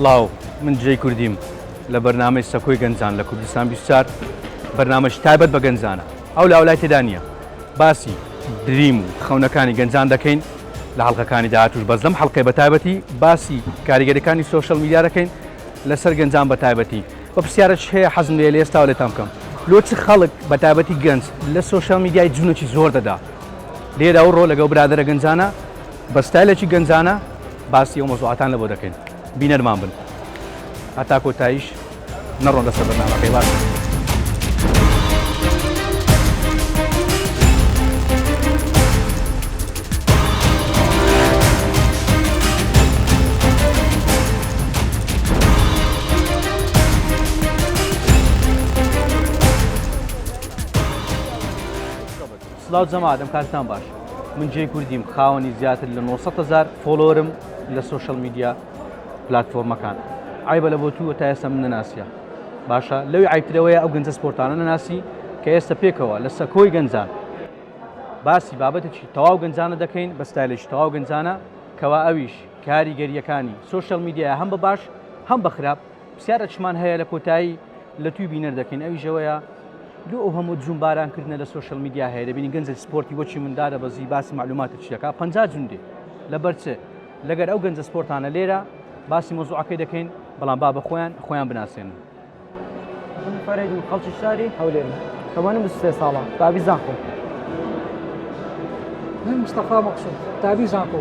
سڵاو من جێی کوردیم لە بەرنامەی سەکۆی گەنجان لە کوردستان 24 بەرنامەش تایبەت بە گەنجانە ئەو لاولای تێدا نییە باسی dream و خەونەکانی گەنجان دەکەین لە حەڵقەکانی داهاتوش بەس لەم حەڵقەی بە تایبەتی باسی کاریگەریەکانی social media دەکەین لەسەر گەنجان بە تایبەتی بە پرسیارەش هەیە حەزم لێ لە ئێستاوە لێتان بکەم لۆ چ خەڵک بە تایبەتی گەنج لە social media ی جونەکی زۆر دەدا لێرە ئەو ڕۆ لەگەڵ برادەرە گەنجانە بە ستایلێکی گەنجانە باسی ئەو مەزوعاتان لە بۆ دەکەین بینەرمان بن هەتا کۆتاییش نەڕۆن لەسەر بەرنامەکەی باش. سڵاو جەماعەت ئەم کاتتان باش من جێی کوردیم خاوەنی زیاتر لە 900 هزار follower م لە social media پلاتفۆرمەکان عیبە لە بۆ تو تا ئێستا من نەناسیە باشە لەوی عیبترەوەیە ئەو گەنجە سپۆرتانە نەناسی کە ئێستا پێکەوە لە سەکۆی گەنجان باسی بابەتێکی تەواو گەنجانە دەکەین بە ستایلێکی تەواو گەنجانە کەوا ئەویش کاریگەریەکانی social media هەم بە باش هەم بە خراپ پرسیارەکمان هەیە لە کۆتایی لە توی بینەر دەکەین ئەویش ئەوەیە لۆ ئەو هەموو جوون باران کردنە لە social media هەیە دەبینی گەنجە سپۆرتی وەکی مندارە بەزی باسی معلوماتە چیەکە 50 جوندێ لەبەر چ لەگەر ئەو گەنجە سپۆرتانە لێرە باسی مەوزوعەکەی دەکەین بەڵام با بە خۆیان خۆیان بناسێنن. من فەرەیدون خەڵکی شاری هەولێرم تەمەنم 23 ساڵە قوتابی زانکۆم. من مستەفا مەقسود قوتابی زانکۆ.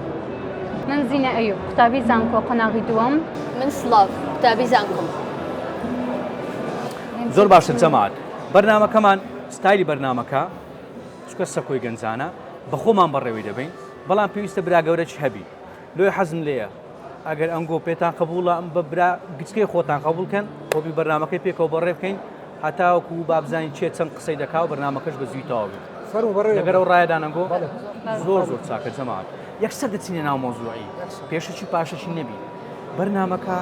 من زینە ئەیوب قوتابی زانکۆ قۆناغی دووەم. من سڵاڤ قوتابی زانکۆم. زۆر باشە جەماعەت بەرنامەکەمان ستایلی بەرنامەکە چونکە سەکۆی گەنجانە بەخۆمان بەڕێوەی دەبەین بەڵام پێویستە برا گەورەش هەبی لۆی حەزم لێیە ئەگەر ئەنگۆ پێتان قبوڵە ئەم بە برا گچکەی خۆتان قبول کەن خۆبی بەرنامەکەی پێکەوە بەڕێ بکەین هەتاوەکو بابزانین چێ چەند قسەی دەکا و بەرنامەکەش بە زووی تەواو بێت فەرموو بەڕێوە لەگەر ئەو ڕایەدان ئەنگۆ بەڵێ. زۆر زۆر چاکە جەماعەت یەکسەر دەچینە ناو مەوزوعی پێشەکی پاشەکی نەبی بەرنامەکە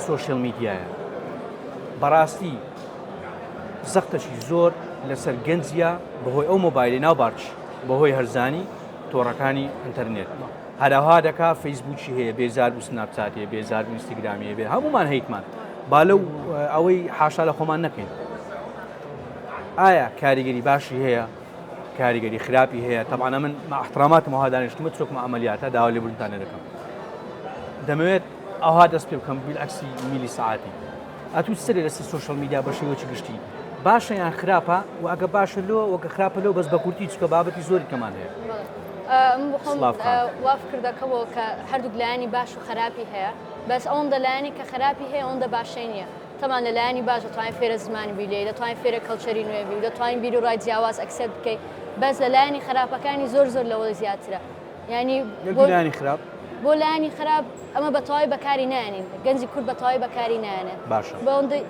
سۆشیال میدیایە بەڕاستی زەختەکی زۆر لەسەر گەنجە بەهۆی ئەو مۆبایلی ناو بارچ بەهۆی هەرزانی تۆڕەکانی ئینتەرنێت هەرەها دەکا فەیسبووکی هەیە بێزار بوو سناپچات هەیە بێزار بوو ئینستاگرامی هەیە هەمومان هەیتمان با لەو ئەوەی حاشا لە خۆمان نەکەین ئایا کاریگەری باشی هەیە کاریگەری خراپی هەیە تەبعەن من مع احتراماتم وها دانیشتمە چۆکمە عملیاتە داوا لێبوردنتان لێ دەکەم دەمەوێت ئەوها دەست پێ بکەم بیلعکسی میلی سەعاتی ئەتوو سەرێ لەسەر social media بە شێوەیەکی گشتی باشە یان خراپە و ئەگە باشە لۆ وەگە خراپە لۆ بەس بە کورتی چکە بابەتی زۆری کەمان هەیە من بخۆم وا فکر دەکەمەوە کە هەردووک لایەنی باش و خراپی هەیە بەس ئەوەندە لایەنی کە خراپی هەیە ئەوەندە باشەی نییە تەمان لە لایەنی باش دەتوانین فێرە زمانی بی لێی دەتوانین فێرە culture ی نوێ بی و دەتوانین بیر و ڕای جیاواز accept بکەی بەس لە لایەنی خراپەکانی زۆر زۆر لەوە زیاترە یانی بۆ لایەنی خراپ بۆ لایەنی خراپ ئەمە بە تەواوی بەکاری نایەنین گەنجی کورد بە تەواوی بەکاری نایەنێت باشە بەوەندەی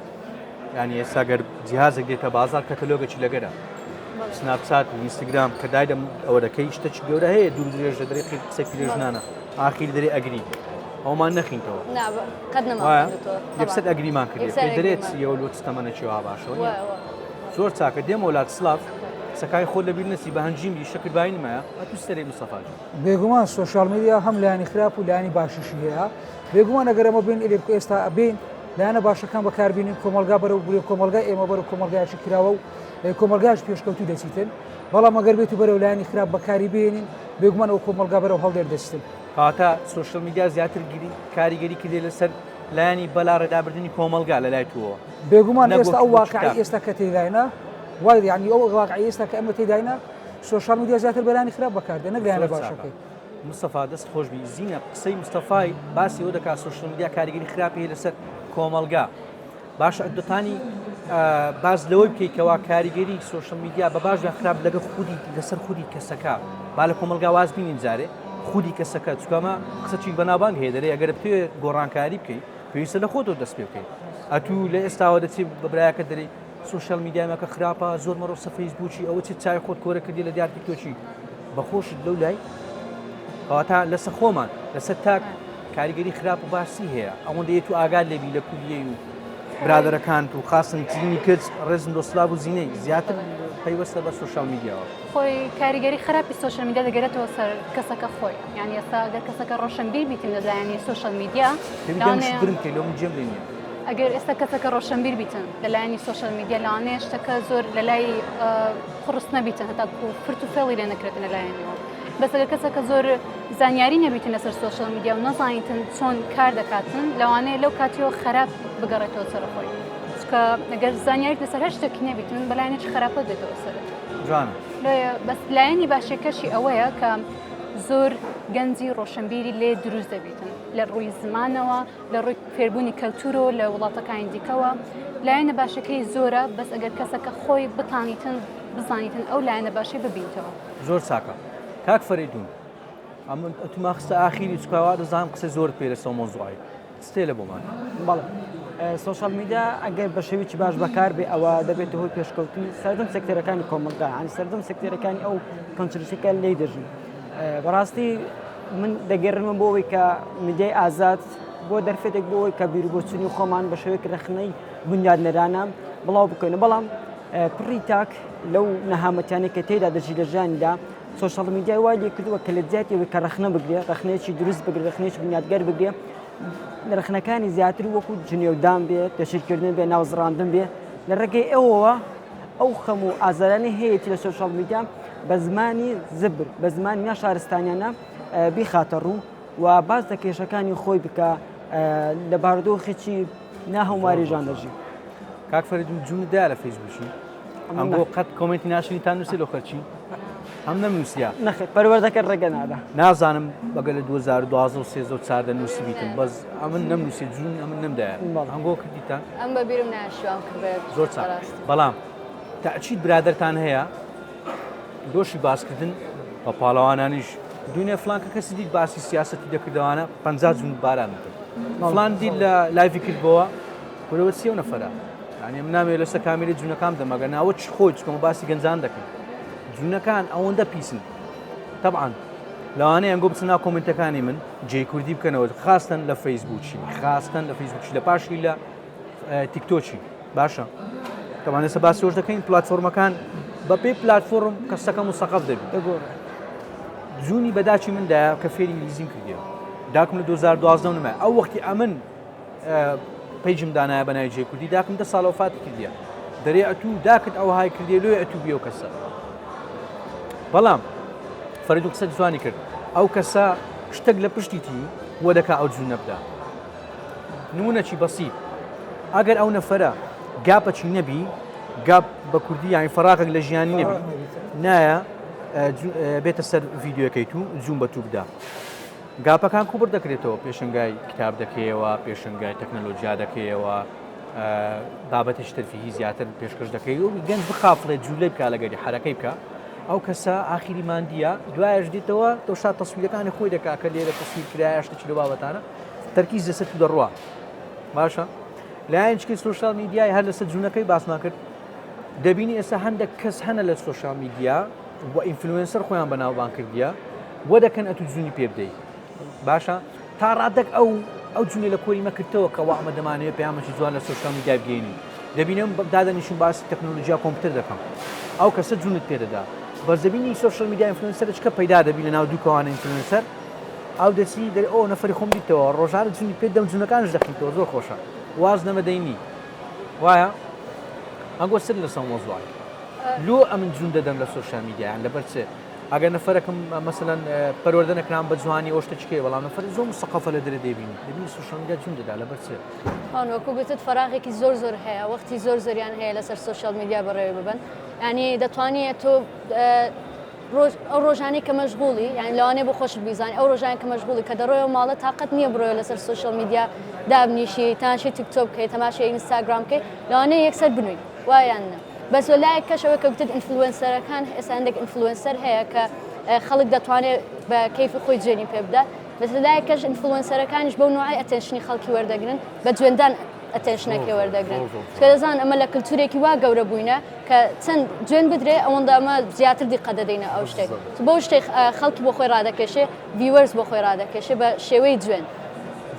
یانی ئێستا گەر جیهازێک دێتە بازار کەتەلۆگەکی لەگەرە سناپچات و ئینستاگرام کە دایدەم ئەوە دەکەی شتێکی گەورە هەیە دوور درێژ لە دەرێ قسە پیرێژنانە ئاخیر دەرێ ئەگری ئەومان نەخینتەوە یەکسەر agree مان کرد دەرێت چیەوە لۆ تەمەنەکی وا باشەوە زۆر چاکە دێمەوە لات سلااو قسەکانی خۆت لەبیر نەچی بە هەنجیم بی شەکر بای نمایە ئەتوو سەرەی مستەفا جان. بێگومان social media هەم لایەنی خراپ و لایەنی باشیشی هەیە بێگومان ئەگەر ئەمە بین ئەلێ ئێستا بین لایەنە باشەکان بەکاربینین کۆمەلگا بەرەو بورێ کۆمەلگای ئێمە بەرەو کۆمەلگایکی کراوە و کۆمەلگاش پێشکەوتوو دەچیتن بەڵام ئەگەر بێت و بەرەو لایەنی خراپ بەکاری بێنین بێگومان ئەو کۆمەلگا بەرەو هەڵدێر دەچتن. کەواتە social media زیاتر کاریگەری کردێ لەسەر لایەنی بەلاڕێدابردنی کۆمەڵگا لە لای تۆوە؟ بێگومان ئێستا ئەو واقعی ئێستا کە تێداینە وای یعنی ئەو واقعی ئێستا کە ئەمە تێداینە social media زیاتر بەلانی خراپ بەکاردێ نەک لایەنە باشەکەی. مستەفا دەست خۆش بی زینە قسەی مستەفای باسی ئەوە دەکات social media کاریگەری خراپی هەیە لەسەر کۆمەڵگا باشە دەتانی باز لەوەی بکەیت کەوا کاریگەری social media بە باش یان خراپ لەگە خودی لەسەر خودی کەسەکە با لە کۆمەڵگا واز بینین جارێ خودی کەسەکە چکەمە قسەچی بەناوبانگ هەیە دەرێ ئەگەر بتێ گۆڕانکاری بکەیت پێویستە لە خۆتەوە دەست پێ بکەیت ئەتوو لە ئێستاوە دەچی بە برایەکە دەری social media مەکە خراپە زۆر مەڕۆ سە فەیسبووکی ئەوە چی چای خۆت کۆرە کردی لە دیار تیکتۆکی بەخۆشت لەو لای کەواتە لەسەر خۆمان لەسەر تاک کاریگەری خراپ و باسی هەیە ئەوەندە یەت و ئاگات لێبی لە کولیەی و برادەرەکانت و خاستن تیمی کچ ڕێزم لۆ سلاڤ و زینەی زیاتر پەیوەستە بە سۆشیال میدیاوە. خۆی کاریگەری خراپی سۆشیال میدیا دەگەرێتەوە سەر کەسەکە خۆی یانی ئێستا گەر کەسەکە ڕۆشنبیر بیتن لە لایەنی سۆشیال میدیا لەوانەیە درم کەی لۆ من جێم لێ نییە. ئەگەر ئێستا کەسەکە ڕۆشنبیر بیتن لە لایەنی سۆشیال میدیا لەوانەیە شتەکە زۆر لە لای قوڕس نەبیتن هەتاکو فرت و فێڵی لێ نەکرێتن لە لایەنیەوە بەس ئەگەر کەسەکە زۆر زانیاری نەبیتن لەسەر سۆشیال میدیا و نەزانیتن چۆن کار دەکاتن لەوانەیە لەو کاتیەوە خراپ بگەڕێتەوە سەر خۆی چونکە ئەگەر زانیاریت لەسەر هەر شتێکی نەبیتن بەلایەنێکی خراپە دێتەوە سەرت جوانە لۆیە بەس لایەنی باشەکەشی ئەوەیە کە زۆر گەنجی ڕۆشنبیری لێ دروست دەبیتن لە ڕووی زمانەوە لە ڕووی فێربوونی کەلتورەوە لە وڵاتەکانی دیکەوە لایەنە باشەکەی زۆرە بەس ئەگەر کەسەکە خۆی بتانیتن بزانیتن ئەو لایەنە باشەی ببینتەوە. زۆر چاکە کاک فەرەیدون ئەمن ئەتوما خستە ئاخیری چکا وا دەزانم قسەی زۆرت پێ لەسەر مەوزوعی ستێلە بۆمان. بەڵێ سۆشیال میدیا ئەگەر بە شێوەیەکی باش بەکار بێ ئەوە دەبێتە هۆی پێشکەوتنی سەرجەم سێکتەرەکانی کۆمەڵگا یانی سەرجەم سێکتەرەکانی ئەو country ەکە لێی دەژین بەڕاستی من دەگەرنمە بۆ ئەوەی کە میدیای ئازاد بۆ دەرفەتێک بۆ ئەوەی کە بیروبۆچوونی خۆمان بە شێوەیەک رەخنەی بنیادنەرانە بڵاو بکەینەوە بەڵام پڕی تاک لەو نەهامەتیانەی کە تێدا دەژی لە ژیانیدا سۆشیال میدیای وای لێ کردووە کە لە جیاتی ئەوەی کە ڕەخنە بگرێ ڕەخنەیەکی دروست بگرێ ڕەخنەیەکی بنیادگەر بگرێ ڕەخنەکانی زیاتر وەکو جنێودان بێ تەشهیرکردن بێ ناوزڕاندن بێ لە ڕێگەی ئەوەوە ئەو خەم و ئازارانەی هەیەی لە سۆشیال میدیا بە زمانی زبر بە زمانی ناشارستانیانە بیخاتە ڕوو و باس لە کێشەکانی خۆی بکە لە بارودۆخێکی ناهەمواری ژان دەژی. کاک فەریدون جونت دایە لە فەیسبووکی ئەم بۆ قەت کۆمێنتی ناشرین تا نووسی لۆ خەرچی هەم نەمنووسیا نەخێر پەروەردەکە ڕێگە نادا نازانم بەگە لە 2012 و 13 و 14 نووسی بیتم بەس ئەمن نەمنووسی جون ئەمن نەمدایە ئەنگۆ کردیتان ئەم بە بیرم ناشوام کردێت زۆر چاک بەڵام تەئکید برادەرتان هەیە دۆشی باسکردن بە پاڵەوانانیش دوێنێ فلان کە کەسی دیت باسی سیاسەتی دەکردەوانە 50 جون باران کرد فلان دیت لە live ی کردبەوە کورەوە چیە و نەفەرە یعنی من نامەوێت لەسەر کامێری جونەکان بدەم ئەگەر ناوە چ خۆی چکەمە باسی گەنجان دەکەن جونەکان ئەوەندە پیسن طبعا لەوانەیە ئەنگۆ بچن ناو کۆمنتەکانی من جێی کوردی بکەنەوە خاستن لە فەیسبووکی خاستن لە فەیسبووکی لە پاشی لە تیکتۆکی باشە تەوان ئێستا باسی وەش دەکەین پلاتفۆرمەکان بەپێی پلاتفۆرم کەسەکە مسەقەف دەبی دەگۆڕێت جوونی بەداچی مندایە کە فێری ئینگلیزیم کردیە داکم لە 2012 نمە ئەو وەختی ئەمن page م دانایە بە ناوی جێ کوردی داکم دە ساڵ وەفاتی کردیە دەرێ ئەتوو داکت ئەوهای کردێ لۆی ئەتوو بیەو کەسە بەڵام فەرید قسە جوانی کرد ئەو کەسە شتێک لە پشتی تی وە دەکا ئەو جوون نەبدا نمونەکی بەسیت ئەگەر ئەو نەفەرە gap ەکی نەبی gap بە کوردی یانی فەراغێک لە ژیانی نەبی نایە بێتە سەر ڤیددیوەکەی تو جوون بە تو بدا gap ەکان کوبڕ دەکرێتەوە پێشنگای کتاب دەکەیەوە پێشنگای تەکنەلۆجیا دەکەیەوە بابەتێکی تەرفیهی زیاتر پێشکەش دەکەی و گەنج بخافڵێت جوولەی بکە لەگەری حرەکەی بکە ئەو کەسە ئاخیری ماندیە دوایش دیتەوە تۆشا تەسویرەکانی خۆی دەکا کە لێرە تەسویر کرایە شتێکی لەو بابەتانە تەرکیز لەسەر تو دەڕوا باشە لایەنچکی سۆشیال میدیای هەر لەسەر جوونەکەی باسمان کرد دەبینی ئێستا هەندێک کەس هەنە لە سۆشیال میدیا و influencer خۆیان بەناوبان کردیە وە دەکەن ئەتو جوونی پێ بدەیت باشە تا ڕادەک ئەو ئەو جونێ لە کۆری مەکردەوە کە وا ئەمە دەمانەوێت پەیامێکی جوان لە سۆشیال میدیا بگەینین دەبینم دادەنیشم باسی تەکنۆلۆژیا کۆمپیوتەر دەکەم ئەو کەسە جونت پێدەدا بەس دەبینی سۆشیال میدیا influencer چکە پەیدا دەبی لە ناو دووکەوانە influencer ئەو دەچی دەری ئەو نەفەری خۆم دیتەوە ڕۆژانە جونی پێ دەم جونەکانش دەخیتەوە زۆر خۆشە واز نەمەدەینی وایە ئەگۆ سر لەسەر مۆزوعی لۆ ئەمن جون دەدەم لە سۆشیال میدیایان لەبەر چ ئەگەر نەفەرەکم مەسەلەن پەروەردە نەکرام بە جوانی ئەو شتە چکەیە بەڵام نەفەر زۆر مسەقەفە لە دەرێ دەیبینی دەبینی سۆشیال میدیا جون دەدا لەبەر چ ئەوان وەکو گوتت فەراغێکی زۆر زۆر هەیە وەختی زۆر زۆریان هەیە لەسەر سۆشیال میدیا بەڕێوەی ببەن یعنی دەتوانیت تۆ ڕۆژ ئەو ڕۆژانەی کە مەشغوڵی یعنی لەوانەیە بۆ خۆشت بیزانی ئەو ڕۆژانە کە مەشغوڵی کە دەڕۆیەوە ماڵە تاقەت نییە بڕۆیەوە لەسەر سۆشیال میدیا دابنیشی تەماشای تیکتۆک بکەی تەماشای ئینستاگرام بکەی لەوانەیە یەکسەر بنووی وایە یان نا بەس لە لایەک کەش ئەوەی کە گوتت influencer ەکان ئێستا هەندێک influencer هەیە کە خەڵک دەتوانێت بە کەیفی خۆی جوێنی پێ بدات بەس لە لایەک کەش influencer ەکانیش بەو نوعی attention ی خەڵکی وەردەگرن بە جوێندان attention ەکەی وەردەگرن چونکە دەزان ئەمە لە کلتورێکی وا گەورە بووینە کە چەند جوێن بدرێ ئەوەندە ئەمە زیاتر دیقە دەدەینە ئەو شتێک بەو شتێک خەڵکی بۆ خۆی ڕادەکێشێ viewers بۆ خۆی ڕادەکێشێ بە شێوەی جوێن.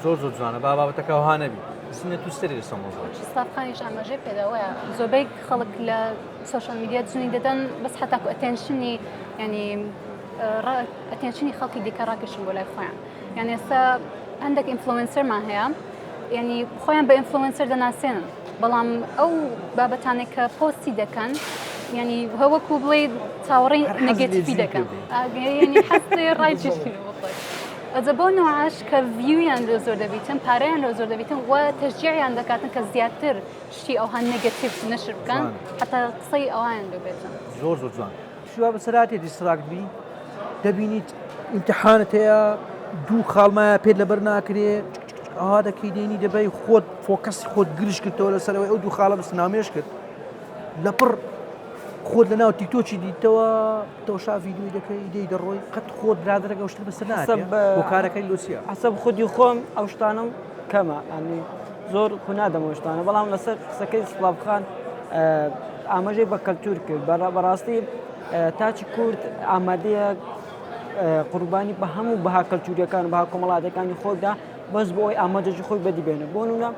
زۆر زۆر جوانە با بابەتەکە وها نەبی. زینەت و سەری لەسەر مەوزوع. سڵاڤ خانیش ئاماژەی پێدا وایە زۆربەی خەڵک لە social media جنی دەدەن بەس حتاکو attention ی ینی attention ی خەڵکی دیکە ڕاکێشن بۆ لای خۆیان یان ئێستا هەندێک influencer مان هەیە ینی خۆیان بە influencer دەناسێنن بەڵام ئەو بابەتانێک کە پۆستی دەکەن ینی هەوەکو بڵێ چاوەڕێی negative ی دەکەن ینی حەز ڕای ئەجە بۆ نوعاش کە view یان لۆ زۆر دەبیتن پارەیان لۆ زۆر دەبیتن و تەشجیعیان دەکاتن کە زیاتر شتی ئەوها negative نەشر بکەن حتا قسەی ئەوان لۆ بێتن. زۆر زۆر جوان شوا بەسەراتێ distract بی دەبینیت ئیمتحانت هەیە دوو خاڵمایە پێت لەبەر ناکرێ ئاوا دەکەی دێنی دەبەی خۆت focus ی خۆت گرژ کردەوە لەسەرەوەی ئەو دوو خاڵە بس نامێش کرد لەپڕ خۆت لە ناو تیکتۆکی دیتەوە تەوشا ڤیدیۆی دەکەی دێی دەڕۆی قەت خۆت برادەرەکە ئەو شتە بەسەر نایەت هۆکارەکەی لۆ چییە؟ حەسەب خودی خۆم ئەو شتانەم کەمە ئەنی زۆر خو نادەم ئەو شتانە بەڵام لەسەر قسەکەی سڵاڤ خان ئاماژەی بە کەلتور کرد بەڕاستی تاچی کورد ئامادەیە قوربانی بە هەموو بەها کەلتوریەکان بەها کۆمەڵاتەکانی خۆیدا بەس بۆ ئەوی ئامادەجی خۆی بەدی بێنە بۆ نمونە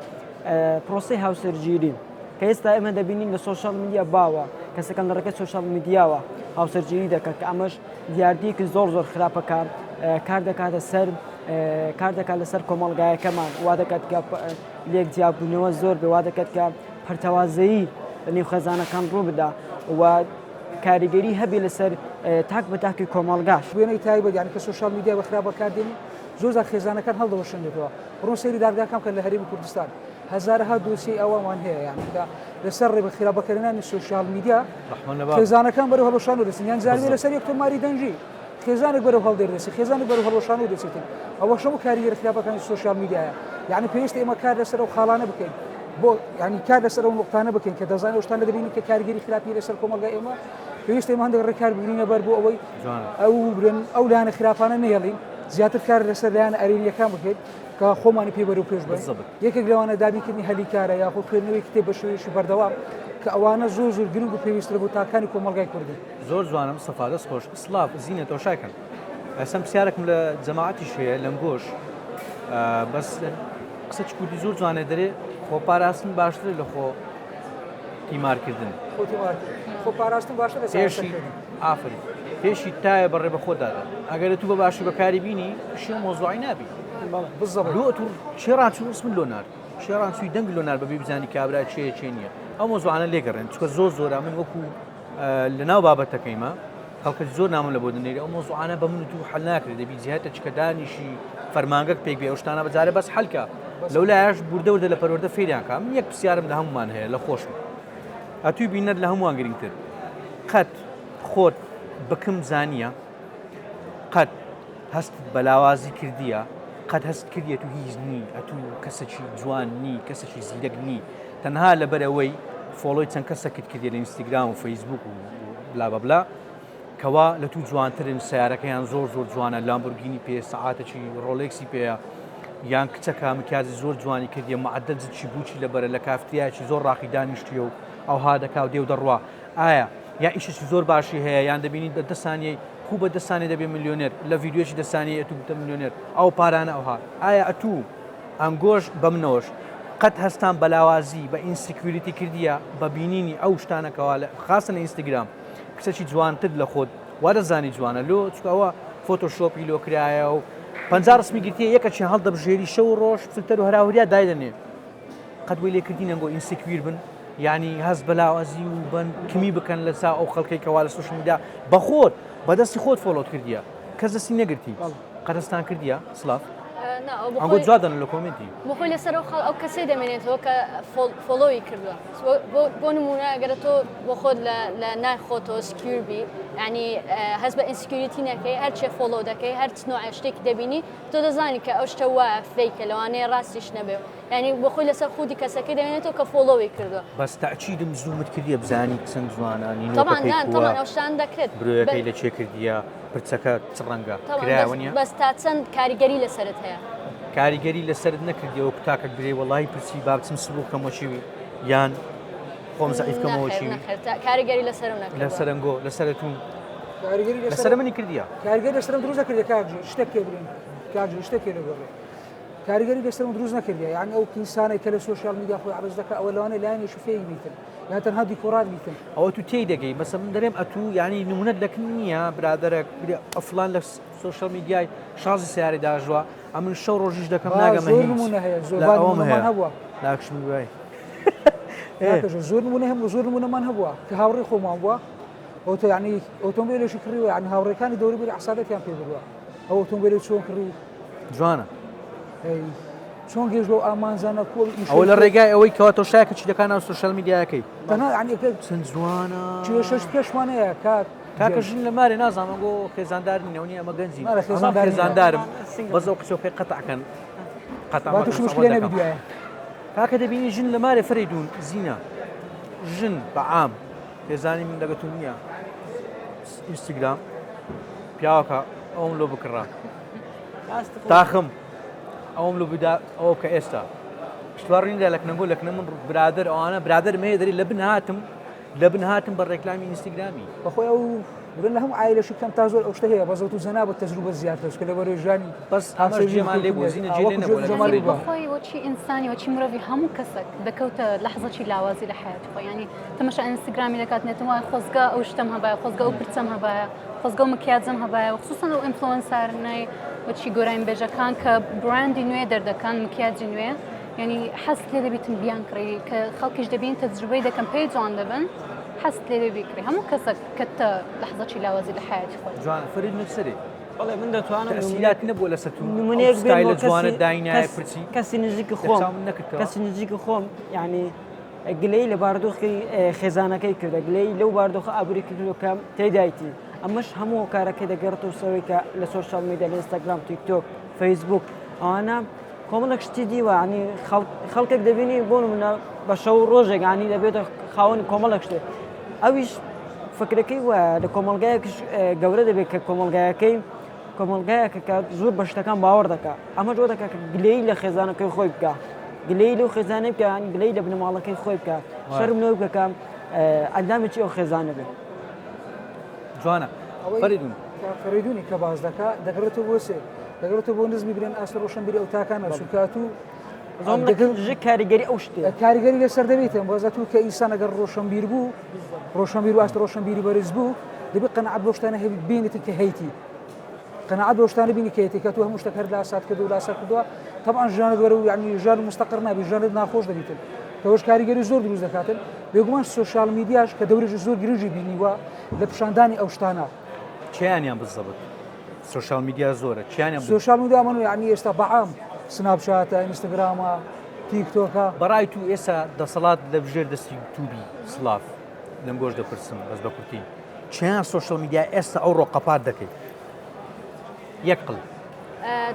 پرۆسی هاوسەرگیری کە ئێستا ئێمە دەبینین لە social media باوە کەسەکان لە ڕێگەی social media وە هاوسەرگیری دەکەن کە ئەمەش دیاردەیەکی زۆر زۆر خراپەکە کار دەکاتە سەر کار دەکات لەسەر کۆمەڵگایەکەمان وا دەکات کە لێک جیابوونەوە زۆر بێ وا دەکات کە پەرتەوازەیی لە نێو خێزانەکان ڕوو بدا و کاریگەری هەبێ لەسەر تاک بە تاکی کۆمەڵگاش. وێنەی تایبەت یانی کە social media بە خراپ بەکاردێنی زۆر جار خێزانەکان هەڵدەوەشێنێتەوە بڕۆن سەیری دادگاکان بکەن لە هەرێمی کوردستان هەزارەها دۆسیەی ئەوەمان هەیە یانی کە لەسەر ڕێ بە خراپ بەکارهێنانی social media خێزانەکان بەرەو هەڵوەشانەوە دەچن یان جارێ لەسەر یەک تۆماری دەنگی خێزانێک بەرەو هەڵدێر دەچێت خێزانێک بەرەو هەڵوەشانەوە دەچێتن ئەوەش هەموو کاریگەرە خراپەکانی social media یە یعنی پێویستە ئێمە کار لەسەر ئەو خاڵانە بکەین بۆ یعنی کار لەسەر ئەو نقطانە بکەین کە دەزانین ئەو شتانە دەبینین کە کاریگەری خراپی لەسەر کۆمەڵگای ئێمە پێویستە ئێمە هەندێک ڕێکار بگرینە بەر بۆ ئەوەی ئەو برن ئەو لایەنە خراپانە نەهێڵین زیاتر کار لەسەر لایەنە ئەرێنیەکان بکەین کە خۆمانی پێ بەرەو پێش بەرین یەکێک لەوانە دابینکردنی هەلی کارە یاخود خوێندنەوەی کتێب بە شێوەیەکی بەردەوام کە ئەوانە زۆر زۆر گرنگ و پێویسترە بۆ تاکانی کۆمەڵگای کوردی. زۆر جوانە مستەفا دەست خۆش. سڵاڤ زینە تۆشاکەم ئەسەم پرسیارێکم لە جەماعەتیش هەیە لەنگۆش بەس قسە کوردی زۆر جوانە دەرێ خۆپاراستن باشترە لە خۆ تیمارکردن خۆ پاراستن باشتر لە پێشی ئافرین پێشی تایە بەڕێ بە خۆ دادا ئەگەر تو بە باشی بەکاری بینی شێ مۆزوعی نابی بزەبت لۆ تو شێڕان چوو اسم لۆ نارد شێڕان چووی دەنگ لۆ نار بەبی بزانی کابرا چێ چێ نییە ئەو مۆزوعانە لێگەڕێن چکە زۆر زۆرە من وەکو لە ناو بابەتەکەیمە خەڵکە زۆر نامە لە بۆ دەنێری ئەو مۆزوعانە بە من و تو حل ناکرێت دەبی جهتە چکە دانیشی فەرمانگەک پێک بێ ئەو شتانە بەجارێ بەس حلکە لەو لایەش بوردە وردە لە پەروەردە فێریان کە من یەک پرسیارم لە هەمومان هەیە لە خۆشم ئەتوی بینەر لە هەمووان گرنگتر قەت خۆت بکم زانیە قەت هەست بە لاوازی کردیە قەت هەست کردیە تو هیچ نی ئەتوو کەسێکی جوان نی کەسێکی زیرەک نی تەنها لەبەرئەوەی follow ی چەند کەسەکت کردیە لە ئینستاگرام و فەیسبوک و بلا بە بلا کەوا لە تو جوانترن سیارەکەیان زۆر زۆر جوانە لامبورگینی پێ سەعاتێکی ڕۆلێکسی پێیە یان کچەکە مکیازی زۆر جوانی کردیە معدل زچی بوچی لەبەرە لە کافتریایەکی زۆر ڕاقی دانیشتیە و ئەوها دەکا و دێ و دەڕوا ئایا یا ئیشێکی زۆر باشی هەیە یان دەبینیت بە دە سانیەی کو بە دە سانیە دەبێ ملیۆنێر لە ڤیدیۆیەکی دە سانیەی ئەتوو بتە ملیۆنێر ئەو پارانە ئەوها ئایا ئەتوو ئەنگۆش بە منەوەش قەت هەستان بە لاوازی بە insecurity کردیە بە بینینی ئەو شتانە کەوا لە خاستن لە ئینستاگرام کچەکی جوانتر لە خۆت وا دەزانی جوانە لۆ چونکە ئەوە فۆتۆشۆپی لۆ کرایە و 50 ڕسمی گرتیە یەکەکیان هەڵدەبژێری شەو و ڕۆژ فلتەر و هەراوهریا دایدەنێ قەت وەی لێکردین ئەنگۆ insecure بن یعنی هەست بە لاوازی و بن کمی بکەن لە چاو ئەو خەڵکەی کەوا لە social media بە خۆت بە دەستی خۆت follow ت کردیە کەس دەستی نەگرتی قەرزتان کردیە سڵاف ئەنگۆ جواب دەن لە comment ی بۆ خۆی لەسەر ئەو خەڵ ئەو کەسەی دەمێنێتەوە کە follow ی کردووە بۆ نمونە ئەگەر تۆ بۆ خۆت لە نای خۆتەوە secure بی ینی هەست بە insecurity نەکەی هەرچێ follow دەکەی هەر نوع شتێکی دەبینی تۆ دەزانی کە ئەو شتە وایە fake ە لەوانەیە ڕاستیش نەبێ یعنی بۆ خۆی لەسەر خودی کەسەکەی دەمێنێتەوە کە follow ی کردووە. بەس تەئکیدم zoom ت کردیە بزانی چەند جوانە نینۆکەکەی کووە ئەو شتانە دەکرێت برۆیەکەی لە چێ کردیە پرچەکە چ ڕەنگە کرایە وەنیە؟ بەس تا چەند کاریگەری لەسەرت هەیە؟ کاریگەری لەسەرت نەکردیە وەکو تاکەک برێ وەڵاهی پرچی با بچم سبوغ کەمەوە چیوی یان خۆم زەعیف کەمەوە چیوی؟ کاریگەری لەسەرم نەکردووە. لەسەرەنگۆ لەسەرتون لەسەر منی کردیە؟ کاریگەری لەسەرم دروست نەکردیە کاک ژیر شتێک پێ بڵێم کاک ژیر شتێک پێ لەگەڕێ. کاریگەری لەسەرم دروست نەکردیە یعنی ئەو ئینسانەی کە لە سۆشیال میدیا خۆی عەرز دەکا ئەوە لەوانەیە لایەنێکی fake بیتن یا تەنها دیکۆرات بیتن. ئەوە تو تێی دەگەی مەسە من دەرێم ئەتوو یعنی نمونەت لەکن نییە برادەرەک برێ ئەفلان لە سۆشیال میدیای شازی سیارەی داژوە ئەمن شەو ڕۆژیش دەکەم ناگەمە زۆر هیچ نمونە هەیە زۆر لا با ئەوەم نمونەمان هەیە هەبووە لاکشمی وای کاکەژە زۆر نمونە هەبوو زۆر نمونەمان هەبووە کە هاوڕێی خۆمان بووە ئۆتۆ یعنی ئۆتۆمبیلێکی کڕیوە یعنی هاوڕێکانی دەوروبەری حسادەتیان پێ بردووە ئەو ئۆتۆمبیلی چۆن کڕی جوانە چۆن گەیشت بەو ئامانجانە کۆ ئەوە لە ڕێگای ئەوەی کەوا تۆ شایەکە چی دەکا ناو سۆشیال میدیاکەی تەنها یعنی چەند جوانە کێشەش پێشمان هەیە کاک کاکە ژن لە مارێ نازانم گۆ خێزاندار نییە نیە ئەمە گەنجی مارە خێزاندار نییە. خێزاندارم بەس ئەو قسەو پێی قەتعکەن قەتع با مەکەن، تووشی سەڵات مشکلە دەکەم. نەبی دوایە کاکە دەبینی ژن لە مارێ فەرەیدون زینە ژن بە عام خێزانی من لەگە تو نییە ئینستاگرام پیاوەکە ئەوم لۆ بکڕە تاخم ئەوم لۆ بدا ئەوە بکە ئێستا شتوا ڕیندا لەکنەگۆ لەکنە من برادر ئەوانە برادر مەیە دەری لە بن هاتم لە بن هاتم بە ڕێکلامی ئینستاگرامی. بەخۆی ئەو برن لە هەموو عایلەشی کەم تا زۆر ئەو شتە هەیە بەس ئەو تو جەنابت تەجروبەت زیاترە چونکە لە بەرەی ژیانی بەس ئەمەش هاوسەرگیری جێمان لێ بوو کەوتنیە زینە ئا جێ لێ وەکو نەبوو لە جەمال فەرەی بووە. بەخۆی وەچی ئینسانی وەچی مرۆڤی هەموو کەسەک دەکەوتە لەحزەکی لاوازی لە حەیاتی خۆی یانی تەمەشا ئینستگرامی دەکات نێتم وای خۆزگە ئەو شتەم هەبایە خۆزگە ئەو پرچەم هەبایە خۆزگە ئەو مکیاجەم هەبایە خصوصا ئەو influencer انەی وەچی گۆرانیبێژەکان کە براندی نوێ دەردەکەن مکیاجی نوێ یعنی حەزت لێ دەبیتن بیانکڕی کە خەڵکیش دەبین تەجروبەی دەکەن پێی جوان دەبن حەزت لێ دەبی بیکڕی هەموو کەسەک کەتە لەحزەکی لاوازی لە حەیاتی خۆی. جوان فەرید نووسەرێ. بەڵێ من دەتوانم تەئسیرات نەبووە لەسەر تو نمونەیەک ئەو بێنمەوە ستایلە جوانە کەسی داینایە کەس پرچی کەسی نزیکی لە خۆم چاوم نەکردەوە کەسی نزیکی خۆم یعنی گلەیی لە بارودۆخی خێزانەکەی کردە گلەیی لەو بارودۆخە ئابووری کردووە کە تێدایتی ئەمەش هەموو هۆکارەکەی دەگەڕێتەوە سەرەوەی کە لە سۆشیال میدیا لە ئینستاگرام تیک تۆک فەیسبوک ئەوانە کۆمەڵێک شتی دیوە ینی خەڵکێک دەبینی بۆ نمونە بە شەو ڕۆژێک ینی دەبێتە خاوەنی کۆمەڵێک شتێک ئەویش فکرەکەی وایە لە کۆمەلگایەکش گەورە دەبێت کە کۆمەلگایەکەی کۆمەلگایەکە کە زۆر بە شتەکان باوەڕ دەکات ئەمە جۆ دەکات کە گلەیی لە خێزانەکەی خۆی بکە گلەیی لەو خێزانەی بکە گلەیی لە بنەماڵەکەی خۆی بکە شەرم لەوە بکە کە ئەندامێکی ئەو خێزانە بێت. جوانە فەریدون. فەریدونی کە باس دەکا دەگەڕێتەوە بۆ سێ دەگەڕێتەوە بۆ نزمی برێن ئاست ڕۆشنبیری ئەو تاکانە چونکە تو دەگەر کاریگەری ئەو شتێ کاریگەری لەسەر دەبێتن بەزە تو کە ئینسان ئەگەر ڕۆشنبیر بوو ڕۆشنبیر و ئاست ڕۆشنبیری بەرز بوو دەبێت قەناعەت بۆ شتانە هەبێت بینێتن کە هەیتی قەناعەت بەو شتانە بینی کە یەتی کە تۆ هەموو شتەک هەر لاسات کردو لاسات کردووە تەبعەن ژیانت وەرە و یعنی ژیان مستەقر نابی ژیانت ناخۆش دەبیتن کەوەش کاریگەری زۆر دروست دەکاتن بێگومان سۆشیال میدیاش کە دەورێکی زۆر گرنگی بینیوە لە پیشاندانی ئەو شتانە چیانیان بزەبت سۆشیال میدیا زۆرە چیانیان سۆشیال میدیا من یعنی ئێستا بەعام سناپچاتە ئینستاگرامە تیک تۆکە بەڕای تو ئێستا دەسەڵات لە ژێر دەستی توبی سلاف لەم گۆش دەپرسم بەس بە کورتی چیان سۆشیال میدیا ئێستا ئەوڕۆ قەپات دەکەیت یەک قل.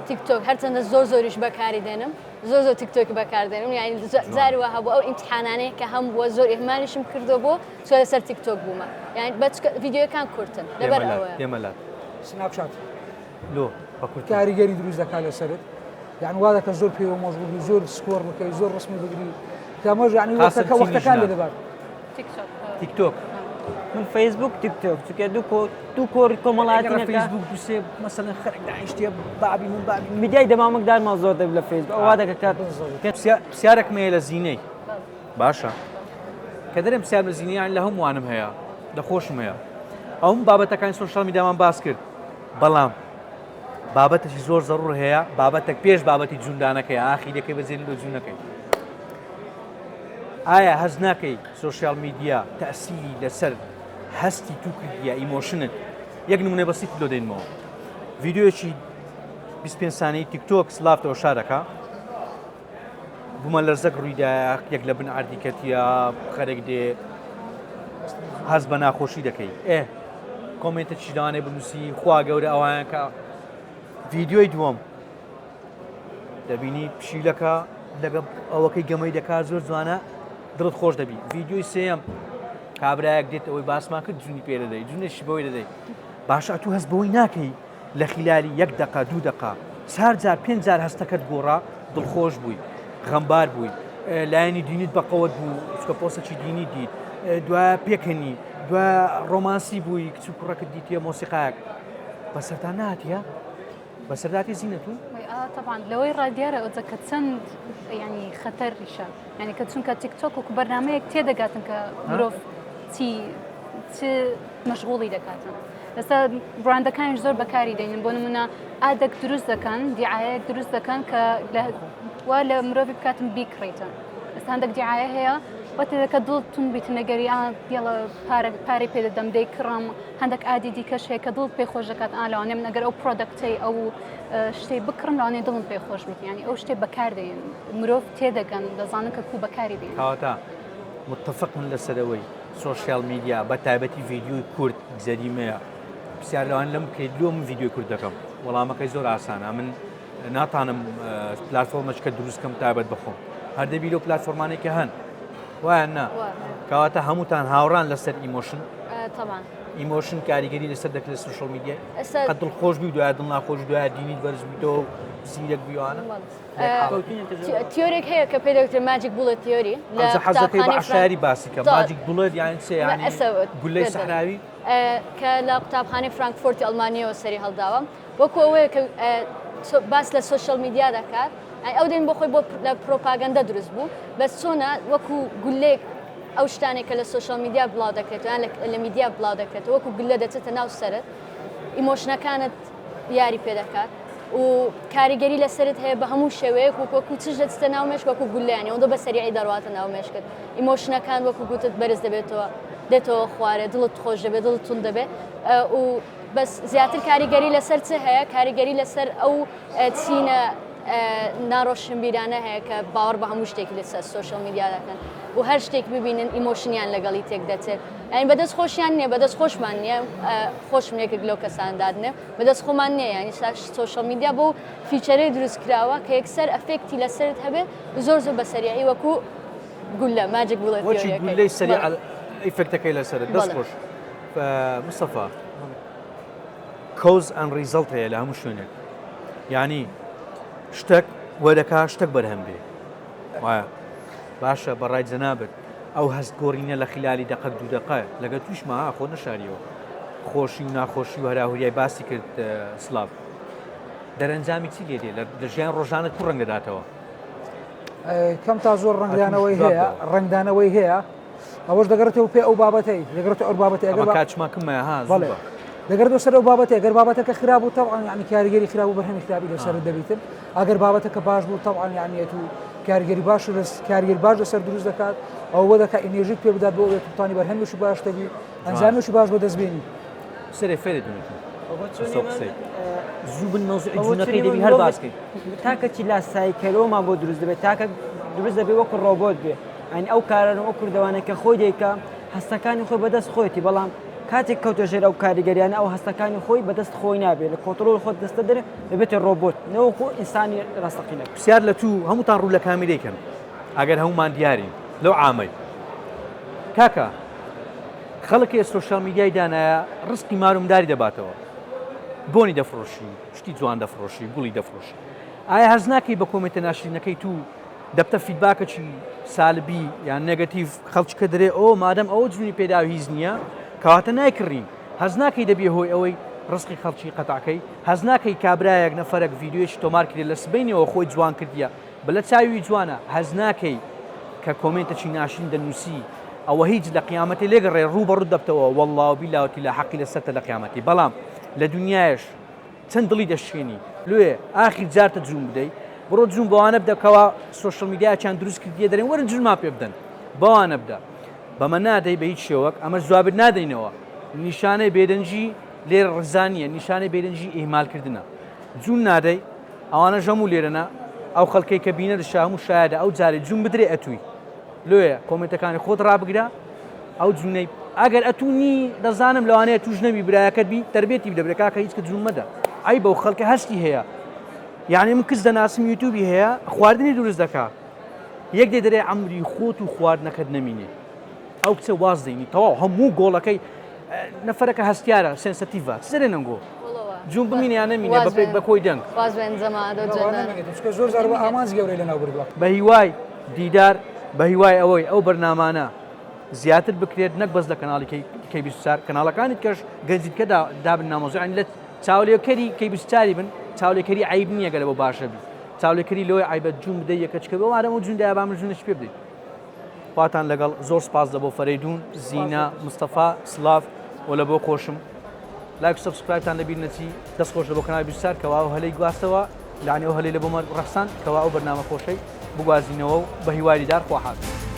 تیک تۆک هەرچەندە زۆر زۆریش بەکاری دێنم زۆر زۆر تیک تۆکی بەکاردێنم یعنی جاری وا هەبوو ئەو ئیمتحانانەی کە هەم بووە زۆر ئیهمالیشم کردو بۆ چۆ لەسەر تیک تۆک بوومە یعنی بە ڤیدیۆکان کورتن لەبەر ئەوە دێمە لات سناپچات لۆ بە کورتی کاریگەری دروست دەکات لەسەرت یعنی وا دەکە زۆر پێوە مەشغوڵ بی زۆر scroll بکەی زۆر ڕسمی بگری کامەش یعنی وەختەکە وەختەکان لێ دەبات تیک تۆک من فەیسبوک تیک تۆک چونکە دوو کۆ دوو کۆڕی کۆمەڵایەتی نەکە فەیسبوک دوو سێ مەسەلەن خەرک دانیشتیە بابی من بابی میدیای دەمامکدارمان زۆر دەبێت لە فەیسبوک ئەوە دەکە کات پرسیارێکم هەیە لە زینەی باشە کە دەرێم پرسیار لە زینەیان لە هەمووانم هەیە لە خۆشم هەیە ئەوم بابەتەکانی سۆشیال میدیامان باس کرد بەڵام بابەتێکی زۆر زەڕور هەیە بابەتێک پێش بابەتی جوندانەکەی ئاخیرەکەی بەجێن لۆ جوونەکەی ئایا هەست ناکەی سۆشیال میدیا تەئسیری لەسەر هەستی تو کردیە emotion ت یەک نمونەی بەسیت لۆ دێنمەوە ڤیدیۆیەکی 25 سانەی تیکتۆک سلافتەوە شارەکە بوومە لەرزەک ڕوویدایە یەک لە بن عردی کەتیە خەرێک دێ هەست بە ناخۆشی دەکەی ئێ comment ە چیدانێ بنووسی خوا گەورە ئەویان کە ڤیدیۆی دووەم دەبینی پشیلەکە لەگە ئەوەکەی گەمەی دەکات زۆر جوانە دڵت خۆش دەبی ڤیدیۆی سێیەم کابرایەک دێت ئەوەی باسمان کرد جونی پێ دەدەی جونێکی بەوەی دەدەی باشە تو هەست بەوەی ناکەی لە خلالی یەک دقە دوو دقە چار جار پێنج جار هەستەکەت گۆڕا دڵخۆش بووی غەمبار بووی لایەنی دینیت بەقەوەت بوو چکە پۆسەکی دینی دیت دوای پێکەنی دوای ڕۆمانسی بووی کچ و کوڕەکەت دیتیە مۆسیقایەک بەسەرتان ناتیە بەسەرداتی زینەتون؟ تەبعەن لەوەی ڕا دیارە ئەوجە کە چەند ینی خەتەریشە یعنی کە چونکە تیکتۆک وەکو بەرنمەیەک تێدەگاتن کە مرۆڤ چی چ مەشغوڵی دەکاتن ئێستا بڕاندەکانیش زۆر بەکاری دەینن بۆ نمونە ad ێک دروست دەکەن دیعاەیەک دروست دەکەن کە وا لە مرۆڤی بکاتن بیکڕیتن ئێستا هەندێک دیعاە هەیە وەتێ دەکە دڵ تون بیت نەگەری ئا یاڵە پارە پارەی پێ دەدەم دەیکڕم هەندێک ad ی دیکەش هەیە کە دڵت پێ خۆش دەکات ئا لەوانەیە من ئەگەر ئەو product ەی ئەو شتەی بکڕم لەوانەیە دڵم پێ خۆش بیت یعنی ئەو شتێ بەکاردێن مرۆڤ تێدەگەن دەزانن کە کو بەکاری بێن. کەواتە متفقن لەسەر ئەوەی social media بە تایبەتی ڤیدیۆی کورت جەریمەیە پرسیار لەوان لەم بکەیت لۆ من ڤیدیۆی کورت دەکەم وەڵامەکەی زۆر ئاسانە من ناتانم پلاتفۆرمەچکە دروست کەم تایبەت بخۆم هەر دەبی لەو پلاتفۆرمانەی کە هەن وایان نا کەواتە هەمووتان هاوڕان لەسەر emotion emotion کاریگەری لەسەر دەکرێت social media قەت دڵخۆش بی دوای دڵ ناخۆش دوای دینیت بەرز بیتەوە زیرەک بیوانە تیۆرێک هەیە کە پێ دەوترێت magic bullet theory لە حەزەکەی بە عشاری باسی کە magic bullet یان چێ یان گولەی سەحراوی کە لە قوتابخانەی فرانکفۆرتی ئەڵمانیەوە سەری هەڵداوە وەکو ئەوەیە کە باس لە social media دەکات ئەو دێن بۆ خۆی بۆ لە پرۆپاگەندە دروست بوو بەس چۆنە وەکو گولێک ئەو شتانێک کە لە social media بڵاو دەکرێت یان لە میدیا بڵاو دەکرێت وەکو گلە دەچێتە ناو سەرت emotion ەکانت یاری پێ دەکات و کاریگەری لەسەرت هەیە بە هەموو شێوەیەک وەک وەکو چش دەچتە ناو مێشک وەکو گولەیانی ئەوەندە بە سەریعی دەڕواتە ناو مێشکت emotion ەکان وەکو گوتت بەرز دەبێتەوە دێتەوە خوارێ دڵت خۆش دەبێت دڵت توند دەبێت و بەس زیاتر کاریگەری لەسەر چ هەیە کاریگەری لەسەر ئەو چینە ناڕۆشنبیرانە هەیە کە باوەڕ بە هەموو شتێکی لەسەر social media دەکەن و هەر شتێک ببینن emotion یان لەگەڵی تێک دەچێت یعنی بەدەست خۆشیان نییە بەدەست خۆشمان نییە خۆشم یەکێک لەو کەسان دادنێ بەدەست خۆمان نییە یعنی social media بۆ feature ەی دروست کراوە کە یەکسەر effect ی لەسەرت هەبێت زۆر زۆر بە سەریعی وەکو گولە magic bullet وەکی گولەی سەریع effect ەکەی لەسەرت دەست خۆش مستەفا cause and result هەیە لە هەموو شوێنێک یعنی شتێک وەرەکە شتێک بەرهەم بێ وایە باشە بەڕای جەنابت ئەو هەست گۆڕینە لە خلالی دەقەک دوو دەقە لەگە تووشما خۆ نەشاریەوە خۆشی و ناخۆشی و هەراهوریای باسی کرد سلااو دەرەنجامی چی لێ دێ لە ژیان ڕۆژانە کو ڕەنگەداتەوە کەم تا زۆر ڕەنگدانەوەی هەیە ڕەنگدانەوەی هەیە ئەوەش دەگەڕێتەوە پێ ئەو بابەتەی دەگەڕێتەوە ئەو بابەتەی ئەگەر کاتمان کەمە ها بەڵێ دەگەڕێتەوە سەر ئەو بابەتەی ئەگەر بابەتەکە خراپ بوو تەبعەن یعنی کاریگەری خراپ و بەرهەمی خراپی لەسەر دەبیتن ئەگەر بابەتەکە باش بوو تەبعەن یعنی و کاریگەری باش و کاریگەری باش لەسەر دروست دەکات ئەوە دەکات ئینێژیت پێ بدات بۆ ئەوەی توانی بەرهەمێکی باش دەبی ئەنجامێکی باش بەدەست بێنی سەرێ فێرێ دونێت زوو بن مەوزوعی جوونەکەی دەبی هەر باس کەی تاکە چی لاساییکەرەوەمان بۆ دروست دەبێت تاکە دروست دەبێت وەکو ڕۆبۆت بێ ئەین ئەو کارانە ئەو کوردەوانە کە خۆی دەیکا هەستەکانی خۆی بەدەست خۆیەتی بەڵام کاتێک کەوتە ژێر ئەو کاریگەریانە ئەو هەستەکانی خۆی بەدەست خۆی نابێت لە کۆنتڕۆڵ خۆت دەستە دەرێ دەبێتە ڕۆبۆت نەوەکو ئینسانی ڕاستەقینە. پرسیار لە تو هەمووتان ڕوو لە کامیرەی کەن ئەگەر هەموومان دیارین لەو عامەی کاکە خەڵک ئێ social media ی دانایە ڕزقی مار و منداری دەباتەوە بۆنی دەفرۆشی شتی جوان دەفرۆشی گوڵی دەفرۆشی ئایا هەز ناکەی بە comment ە ناشرینەکەی تو دەبتە feedback ەکی سالبی یان negative خەڵکی کە دەرێ ئۆ مادەم ئەوە جوونی پێدا هیچ نییە کەواتە نایکڕین هەز ناکەی دەبیە هۆی ئەوەی ڕزقی خەڵکی قەتعکەی هەز ناکەی کابرایەک نەفەرەک ڤیدیۆیەکی تۆمار کرێ لە سبەینەوە خۆی جوان کردیە بلە چاوی جوانە هەز ناکەی کە comment ەکی ناشرین دەنووسی ئەوە هیچ لە قیامەتی لێگەڕێ ڕوو بە ڕوو دەبتەوە واللە و بیلا و تیلا حەقی لەسەرتە لە قیامەتی بەڵام لە دنیایش چەند دڵی دەشکێنی لۆیە ئاخیر جارتە جوون بدەی بڕۆ جوون بەوانە بدە کەوا social media کیان دروست کردیە دەرێن وەرن جوونمان پێ بدەن بەوانە بدە بەمە نادەی بە هیچ شێوەک ئەمە جوابت نادەینەوە نیشانەی بێدەنگی لێرە ڕزا نییە نیشانەی بێدەنگی ئیهمالکردنە جوون نادەی ئەوانە ژەموو لێرەنا ئەو خەڵکەی کە بینەر شاهموو شایەدە ئەو جارێ جوون بدرێ ئەتووی لۆیە comment ەکانی خۆت ڕابگرە ئەو جونەی ئەگەر ئەتوو نی دەزانم لەوانەیە توش نەبی برایەکەت بی تربێتی بدە برێ کاکە هیچ کە جون مەدە ئەی بەو خەڵکە هەستی هەیە یعنی من کچ دەناسم یوتیوبی هەیە خواردنی دروست دەکا یەک دێ دەرێ عەمری خۆت و خواردنەکەت نەمینێ ئەو کچە واز دێنی تەواو هەموو گۆڵەکەی نەفەرەکە هەستیارە sensitive ە چ دەرێ نەنگۆ جون بمینێ یان نەمینێ بە پێی بە کۆی دەنگ زۆر زار بە ئامانج گەورەی لەناو بردووە. بە هیوای دیدار بە هیوای ئەوەی ئەو بەرنامانە زیاتر بکرێت نەک بەس لە کەناڵی کەی 24 کەناڵەکانی کەش گەنجی دیکە دابن نامۆزیانی لە. چاولێکەری کەی بچاری بن چاولێکەری عیب نییە گەلە بۆ باشە بی چاولێکەری لەوەی عیبە جوون بدەی یەکە چکە بۆ وارەمە جوون دایە با من جوونش پێ بدەیت خواتان لەگەڵ زۆر سپاس لە بۆ فەرەیدون زینا مستەفا سلااو و لە بۆ خۆشم لایک و subscribe تان لەبیر نەچی دەست خۆش لە بۆ کەناڵی 24 کەوا ئەو هەلەی گواستەوە لەعنی ئەو هەلەی لە بۆمان ڕەخساند کەوا ئەو بەرنامە خۆشەی بگوازینەوە و بە هیوای دیدار خواحافیز.